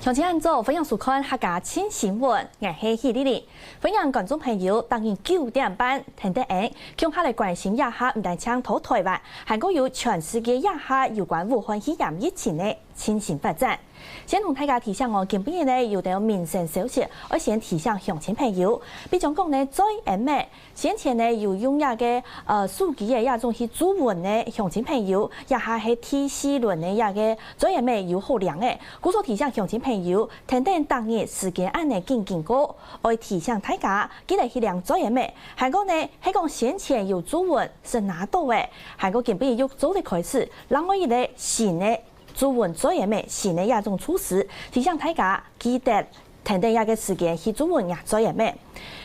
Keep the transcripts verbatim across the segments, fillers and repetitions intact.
鄉親恁早，歡迎收看客家新新聞，𠊎係許麗麗。歡迎觀眾朋友，逐日九點半，跈等𠊎，共下來關心一下毋單淨在臺灣，還過有全世界一下有關武漢肺炎疫情个最新發展。先同大家提醒哦，今晡日呢有兜民生消息，愛先提醒鄉親朋友，比將講呢，嘴簷仔 先前呢有用這个呃手機仔這種去注文个鄉親朋友，這下係第四輪个這个嘴簷仔有好領个。故所提醒鄉親朋友，跈等逐日時間恁仔緊緊過，愛提醒大家記得去領嘴簷仔。還過呢，係講先前有注文係拿到个，還過今晡日又做得開始，另外一个新个注文嘴簷仔，新个這種措施，提醒大家記得 跈等這个時間去注文若嘴簷仔。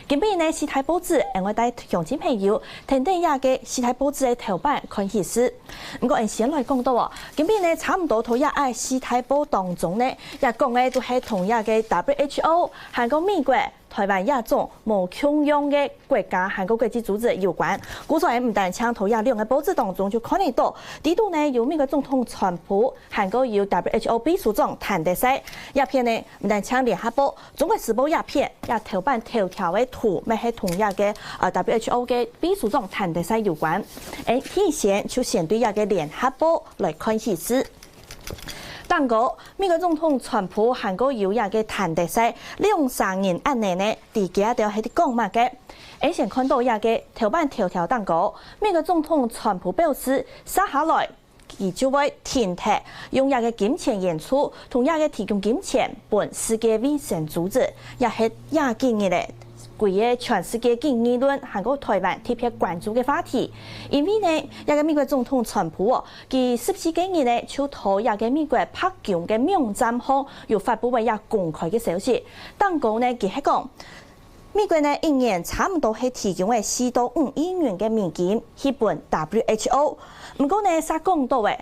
今晡日呢四大報紙，𠊎會帶鄉親朋友跈等這个四大報紙个頭版看起勢。毋過，𠊎先來講到哦，今晡日呢差毋多在這四大報當中呢，這講个都係同這个WHO，還過美國、臺灣這種無共樣个 國家還過國際組織有關。故所毋單淨在這兩个報紙當中就看得到，裡肚呢有美國總統川普，還過有WHO祕書長譚德塞。這片呢毋單淨聯合報，中國時報這片，這頭版頭條个圖乜係同這个呃WHO个祕書長譚德塞有關。𠊎第一先就先對這个聯合報來看起勢。 頂高，美國總統川普還過有這个譚德塞，兩儕人恁仔呢，在該兜係在講麼个？𠊎先看到這个頭版頭條頂高，美國總統川普表示，接下來佢就會停忒用這个金錢援助，同這个提供金錢分世界衛生組織，也係這幾日仔 歸个全世界緊議論，還過臺灣特別關注个話題。因為呢，這个美國總統川普哦，佢十四該日呢，就在這个美國白宮个網站項有發布个這公開个消息。頂高呢，佢係講，美國呢一年差毋多係提供个四到五億元个美金去分WHO。毋過呢，嗄講到个，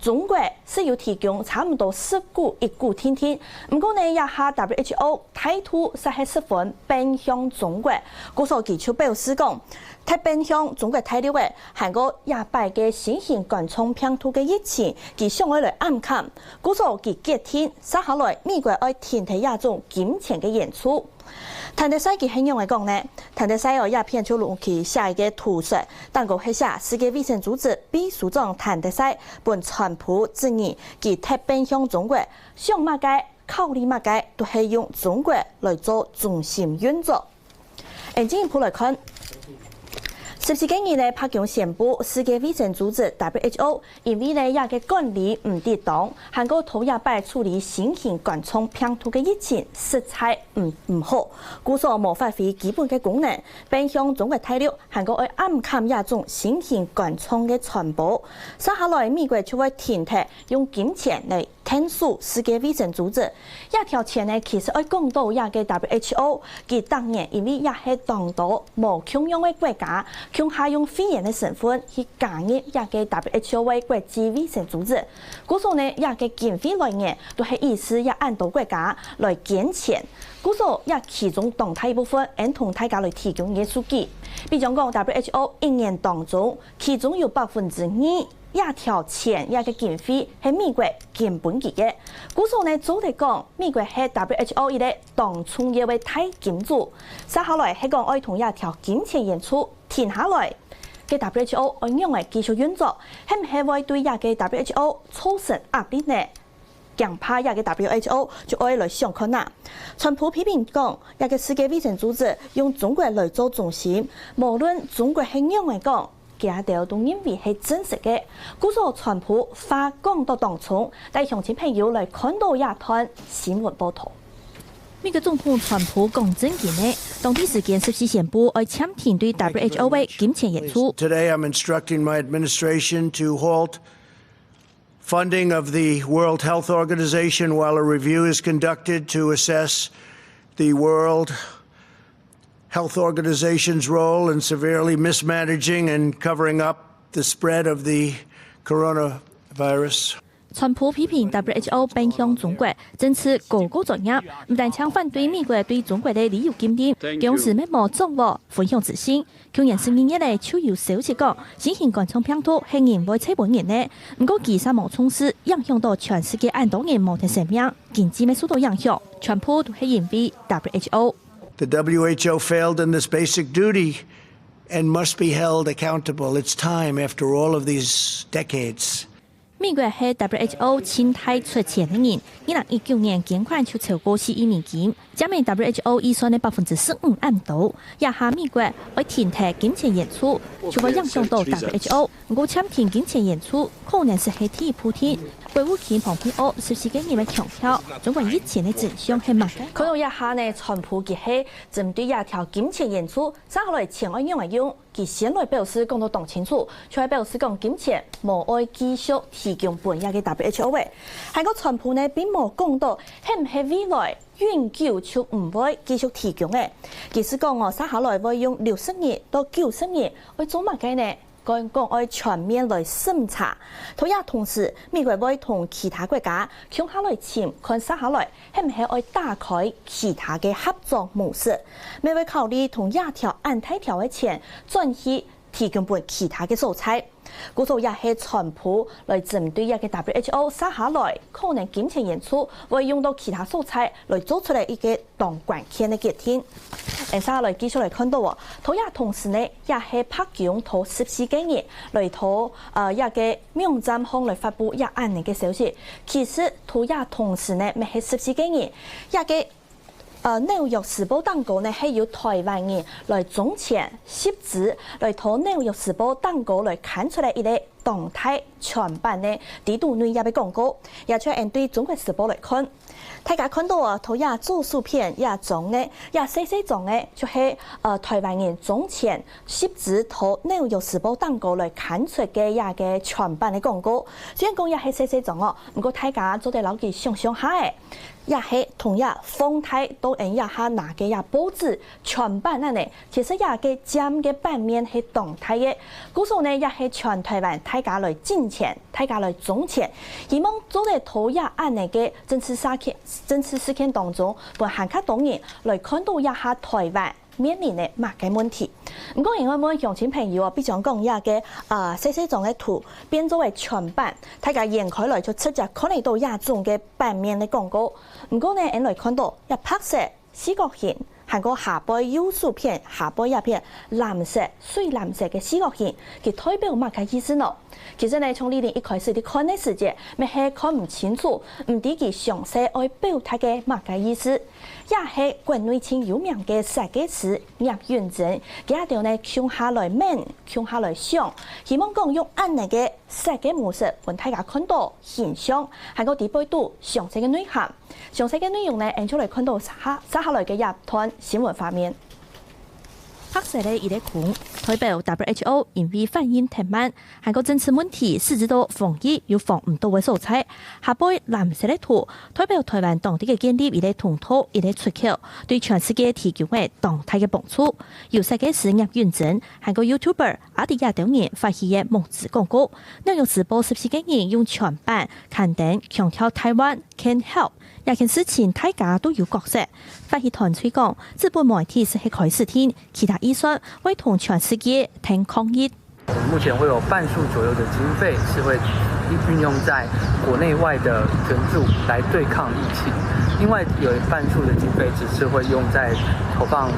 中國係有提供差毋多十股一股定定，毋過呢，這下WHO態度嗄係十分偏向中國，故所佢就表示講，忒偏向中國大陸个，還過這擺个新型冠狀病毒个疫情，佢想愛來暗崁，故所佢決定，接下來美國愛停忒這種金錢个援助。 譚德塞佢係仰仔講呢？譚德塞哦，這片就用佢寫个圖說，頂高係寫世界衛生組織祕書長譚德塞分川普質疑，佢忒偏向中國，想麼个、考慮麼个，都係用中國來做中心運作。𠊎進一步來看，十四該日呢，白宮宣布世界衛生組織WHO 因為呢，這个管理毋得當，還過頭一擺處理新型冠狀病毒个疫情實在毋，毋好，故所無發揮基本个功能，偏向中國大陸，還過愛暗崁這種新型冠狀个傳播。接下來，美國就會停忒用金錢來𢯭手世界衛生組織。這條線呢，其實愛講到這个WHO，佢逐年因為也係當多無共樣个國家，共下用會員个身份去 加入這个WHO个國際衛生組織。故所呢，這个經費來源都係意思這恁多國家來捐錢。故所這其中當大一部分，𠊎同大家來提供一个數據。比將講WHO一年當中，其中有百分之二這條錢這个經費係美國捐分佢个。故所呢，做得講，美國係WHO一个當重要个大金主。接下來係講愛同這條金錢援助 停下來，該WHO愛仰仔繼續運作，係毋係會對這个WHO造成壓力呢？驚怕這个WHO就愛來想看啊。川普批評講，這个世界衛生組織用中國來做中心，無論中國係仰仔講，佢兜都認為係真實个。故所川普話講到當重，帶鄉親朋友來看到這段新聞報導。 美國總統川普講正經个，當地時間十四宣布愛暫停對WHO个金錢援助。 Today, I'm instructing my administration to halt funding of the World Health Organization while a review is conducted to assess the World Health Organization's role in severely mismanaging and covering up the spread of the coronavirus. 川普批評W H O奔向中國，政治高高在上，毋單淨反對美國對中國个旅遊禁令，同時乜無掌握分享資訊。舊年十二月个就有消息講，新型冠狀病毒係人會傳分人个，毋過佢嗄無重視，影響到全世界恁多人無忒性命，經濟乜受到影響，全部都係因為W H O。 The W H O failed in this basic duty and must be held accountable. It's time, after all of these decades. 美國係W H O盡大出錢个人，二零一九年捐款就超過四億美金，佔了W H O預算个百分之十五恁多。這下美國愛停忒金錢援助，就會影響到W H O。毋過暫停金錢援助，可能係第一步定。國務卿蓬佩奧十四个月个強調，中國疫情个真相係麼个？看到這下呢，川普佢係針對這條金錢援助，接下來錢愛仰般用？ 佢先來表示講到當清楚，就係表示講金錢無愛繼續提供分這个W H O个。還過川普呢，並無講到係毋係未來永久就毋會繼續提供个。佢係講哦，接下來會用六十日到九十日，愛做麼个呢？講講愛全面來審查。在這同時，美國會同其他國家共下來尋，看接下來 係毋係愛打開其他个合作模式，乜會考慮同這條恁大條个錢轉去提供分其他个所在。故所也係川普來針對這个W H O接下來可能金錢援助會用到其他所在來做出來一个當關鍵个決定。接下來繼續來看到哦，在這同時呢，也係白宮在十四个日來在呃這个網站項來發布這恁呢个消息。其實在這同時呢，乜係十四个日， 這个呃紐約時報頂高呢係有台灣人來種錢集資，來在紐約時報頂高來刊出來一个當大全版个底肚內頁个廣告，也就𫣆對中國時報來看。大家看到啊，在這左手片這張个，這細細張个，就係呃台灣人種錢集資在紐約時報頂高來刊出个這个全版个廣告。雖然講這係細細張哦，毋過大家做得摎佢想像下仔。 也係同樣放大到𫣆這下拿个這報紙全版恁呢，其實這个佔个版面係當大个。故所呢，也係全台灣大家來進錢，大家來種錢，希望做得在這恁呢个政治事件、政治事件當中，分還較多人來看到這下台灣 面臨个麼个問題。毋過另外問鄉親朋友哦，比將講這个啊細細張个圖變做个全版，大家掀開來就直接看得到這種个版面个廣告。毋過呢，𫣆來看到這白色四角形，還過下背右手片下背這片藍色、水藍色个四角形，佢代表麼个意思呢？ 其實呢，從這裡一開始在看个時節，乜係看毋清楚，毋知佢詳細愛表達个麼个意思。也係國內盡有名个設計師葉允錚，佢兜呢共下來愐，共下來想，希望講用恁呢个設計模式分大家看到形象，還過知背肚詳細个內涵。詳細个內容呢，𫣆就來看到接下、接下來个這段新聞畫面。 白色个一个空，代表W H O因為反應忒慢，還過政治問題，使之到防疫又防毋到个所在。下背藍色个圖，代表台灣當地个建立一个通道、一个出口，對全世界提供个當大个幫助。有設計師葉允錚，還過YouTuber阿迪亞等人發起个募資廣告。紐約時報十四个人用全版刊登，強調台灣 can help。這件事情大家都有角色。發起團隊講，資本媒體只係開始定，其他預算會同全世界聽抗議。我們目前會有半數左右的經費是會運用在國內外的援助來對抗疫情，另外有半數的經費只是會用在投放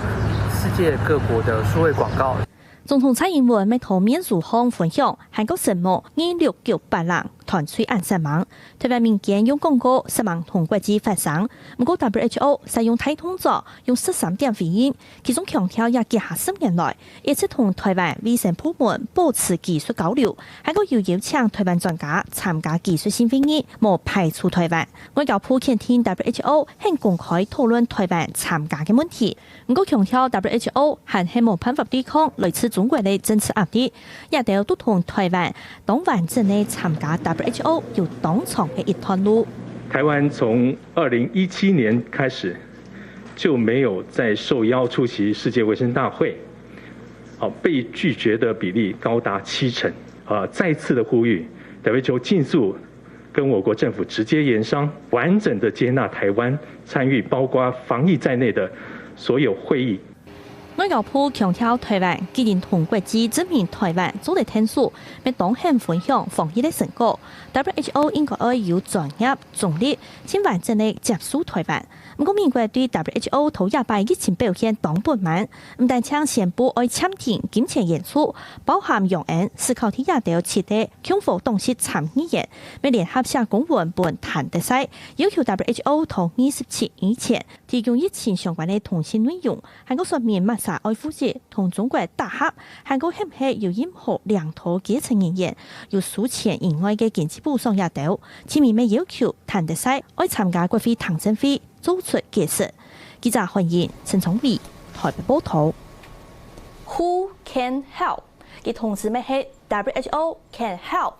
世界各國的數位廣告。 總統蔡英文乜在面書項分享，韓國承蒙二六九八零團隊恁煞猛。台灣民間用廣告煞猛同國際發聲，毋過W H O煞用大動作，用十三點回應，其中強調這幾下十年來，一直同台灣衛生部門保持技術交流，還過有邀請台灣專家參加技術性會議，無排除台灣。外交部肯定W H O肯公開討論台灣參加个問題。 毋過強調W H O還係無辦法對抗來自中國个政治壓力，這兜都同台灣當完整个參加W H O有當長个一段路。台灣從二零一七年開始就沒有再受邀出席世界衛生大會，好，被拒絕的比例高達七成。啊，再次的呼籲W H O盡速跟我国政府直接研商，完整的接纳台湾参与包括防疫在内的所有会议。外交部强调，台湾既然同国际证明台湾做得𢯭手，乜當肯分享防疫个成果。WHO应该愛有专业、中立、盡完整个接受台湾。毋过，美国对WHO頭一擺疫情表现當不滿，毋單淨宣布愛暫停金錢援助，包含楊恩、斯考特這兜七个共和黨籍參議員，乜聯合寫公文分譚德塞，要求WHO頭二十七以前提供疫情相關个通訊內容，還過說明麼儕愛負責同中國打合，還過係毋係有任何領導階層人員有收錢以外个經濟補償這兜，盡尾乜要求譚德塞愛參加國會聽證會做出解釋。記者韓英、陳聰偉台北報導。Who can help？佢同時乜係WHO can help。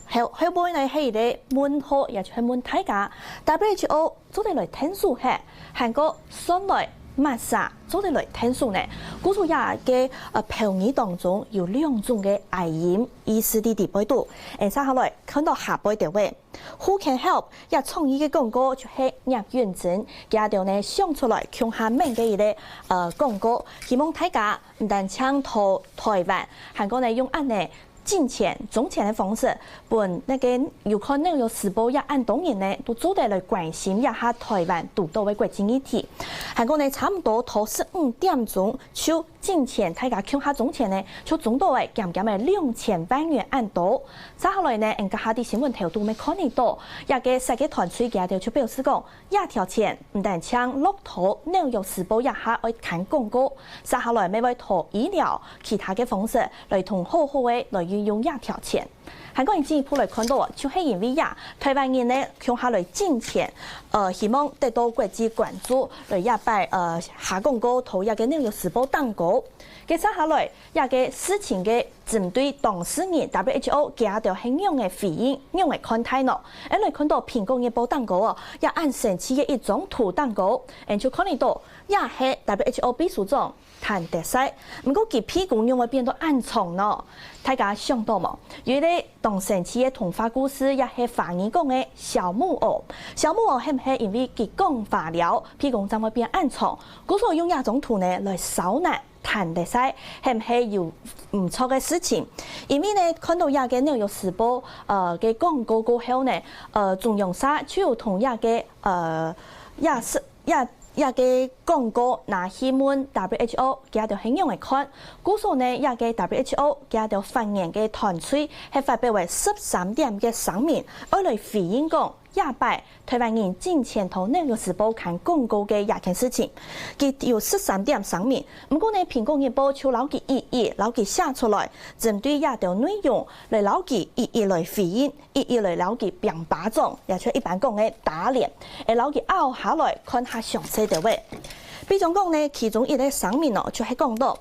後後背呢係一個問號，也就係問大家WHO做得來𢯭手係，還過算來麼儕做得來𢯭手呢？故所這個呃標語當中有兩種个I音意思在裡背肚。誒，接下來看到下背這位，Who can help？這創意个廣告就係葉允真佢兜呢想出來共下面个一個呃廣告，希望大家毋單淨到台灣，還過呢用恁呢 進前、中前个方式，分該個有看紐約時報這恁多人呢，都做得來關心這下台灣堵到个國際議題。還過呢，差毋多到十五點鐘就進前，大家共下中前呢，就中到个減減个兩千萬元恁多。接下來呢，𠊎等下在新聞頭都乜看得到，這個設計團隊佢兜就表示講， 這條錢毋單淨落到紐約時報這下愛刊廣告，接下來乜會到醫療其他个方式來同好好个來運用這條錢。還過進一步來看到，就係因為這台灣人呢共下來進前，呃，希望得到國際關注，來這擺呃下廣告到這個紐約時報頂高。該接下來這個事情个 針對當事人WHO佢兜係仰仔回應、仰仔看待呢？𠊎來看到蘋果日報頂高哦，這恁生趣个一張圖頂高，𠊎就看得到，這係WHO秘書長譚德塞。毋過佢屁股仰會變到恁長呢？大家想到無？有一個當生趣个童話故事，也係華語講个小木偶。小木偶係毋係因為佢講話了，屁股正會變恁長？故所用這張圖呢來燒難 談得晒，係毋係有毋著个事情。因為呢，看著這个紐約時報呃个廣告過後呢，呃中央社就有同這个呃這事這這个廣告拿去問WHO，佢兜係仰仔看。故所呢，這个WHO佢兜發言个團隊係發表个十三點个聲明，愛來回應講， 這擺台灣人進前到紐約時報刊廣告个這件事情，佢有十三點聲明。毋過呢，蘋果日報就摎佢一一摎佢寫出來，針對這兜內容來摎佢一一來回應，一一來摎佢拚巴掌，也就一般講个打臉，會摎佢拗下來看較詳細兜仔。比將講呢，其中一个聲明哦，就係講到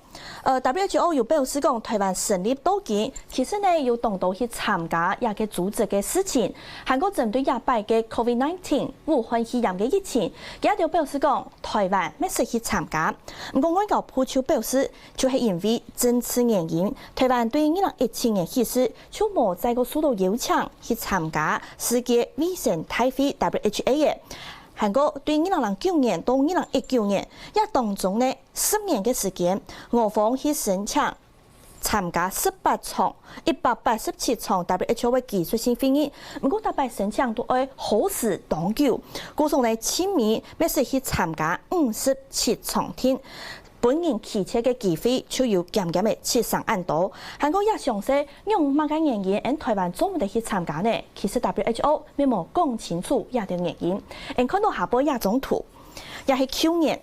呃，WHO有表示講，台灣成立到今，其實呢有當多去參加這个組織个事情，還過針對這擺个COVID nineteen武漢肺炎个疫情，佢兜表示講，台灣乜識去參加。毋過外交部就表示，就係因為政治原因，台灣對二零一七年起勢就無再過受到邀請去參加世界衛生大會WHO个。還過對二零零九年到二零一九年，這當中呢 十年个時間，我方去申請參加十八場、一百八十七場WHO个技術性會議，毋過逐擺申請都愛耗時當久，故所呢，盡尾乜識去參加五十七場定，分人拒絕个機會就有減減仔七成恁多。還過這詳細仰麼个原因，𠊎台灣做毋得去參加呢？其實WHO乜無講清楚這兜原因。𠊎看著下背這張圖，這係舊年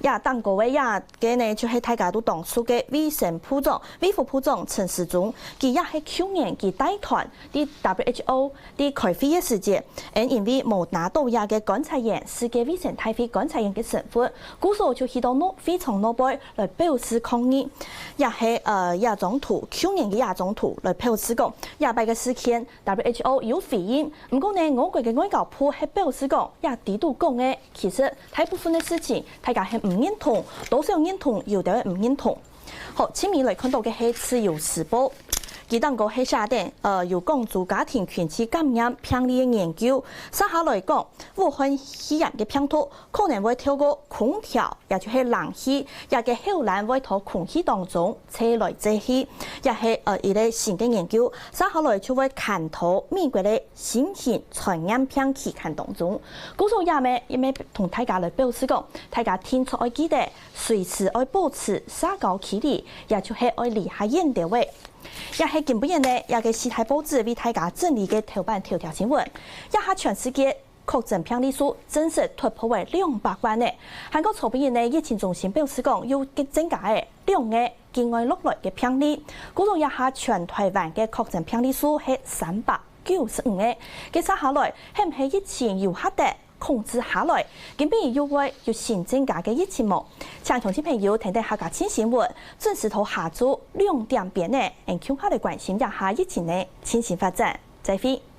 這頂高个這个呢，就係大家都當熟个衛生部長、衛福部長陳時中，佢也係舊年佢帶團在WHO在開會个時節，𠊎因為無拿到這个觀察員，世界衛生大會觀察員个身份，故所就去到內會場內背來表示抗議。這係呃這張圖，舊年个這張圖來表示講，這擺个事件WHO有回應。毋過呢，我國个外交部係表示講，這底肚講个 其實大部分个事情，大家係毋認同，多少認同，有兜仔毋認同。好，盡尾來看著个係自由時報，佢當高係寫等，呃，有廣州家庭群聚感染病例个研究，續下來講，武漢肺炎个病毒可能會透過空調，也就係冷氣，也个口涎會到空氣當中吹來吹去，也係呃一個新个研究，續下來就會看到美國个新型傳染病期刊當中。故所也乜也乜同大家來表示講，大家定著愛記得，隨時愛保持社交距離，也就係愛離較遠兜仔。 也係今晡日呢，這個四大報紙為大家整理个頭版頭條新聞。這下全世界確診病例數正式突破了兩百萬呢。韓國昨晡日呢，疫情中心表示講，又增加了兩個境外落來个病例。故所這下全台灣个確診病例數係三百九十五個。該續下來，係毋係疫情有效得 控制下來，今晡日又會有新增加个疫情無？請鄉親朋友聽等客家新新聞，準時到下晝兩點半呢，𠊎等共下來關心這下疫情个最新發展。再會。